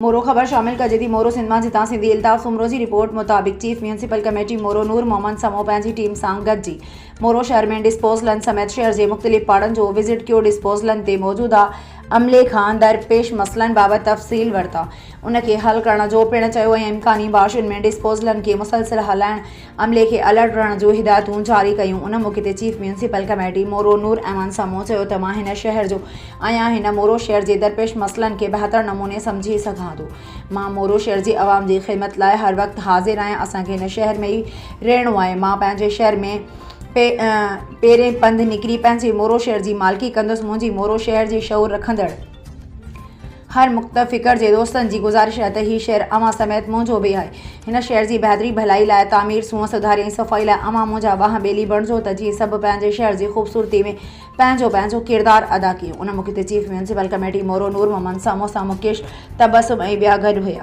مورو، خبر شامل ڪجي ٿي مورو سنڌ مان جتان سنڌي الطاف سومرو جي رپورٽ مطابق chief municipal committee Moro Noor Muhammad Samoon پنهنجي ٽيم سان گڏجي مورو شهر ۾ ڊسپوزلن سميت شهر جي مختلف پاڙن جو وزٽ ڪيو ڊسپوزلن تي موجوده عملي کان درپيش مسئلن بابت تفصيل ورتا ان کي حل ڪرڻ جو پڻ چيو ۽ امڪاني بارشن ۾ ڊسپوزلن کي مسلسل هلائڻ عملي کي الرٽ رهڻ جون هدايتون جاري ڪيون. ان موقعي تي chief municipal committee Moro Noor Ahmed Samoon چيو ته مان هن شهر جو آهيان هن مورو شهر جي درپيش مسئلن کي بهتر نموني سمجهي سگهان ٿو. مان مورو شهر جي عوام جي خدمت لاء هر وقت حاضر آهيان اسان کي هن شهر ۾ ئي رهڻو آهي مان پنهنجي شهر ۾ پيرين پنڌ نڪري پنهنجي مورو شهر جي مالڪي ڪندس منهنجي مورو شهر جي شعور رکندڙ هر مڪتب فڪر جي دوستن جي گذارش آهي ته هي شهر اوهان سميت منهنجو به آهي. هن شهر جي بهتري ڀلائي لاء تعمير، سونهن سڌاري ۽ صفائي لاء اوهان منهنجا ٻانهن ٻيلي بڻجو ته جيئن سڀ پنهنجي شهر جي خوبصورتي ۾ پنهنجو پنهنجو ڪردار ادا ڪيون. ان موقعي تي chief municipal committee Moro Noor Muhammad Samoon سان مڪيش تبسم ۽ ٻيا گڏ هيا.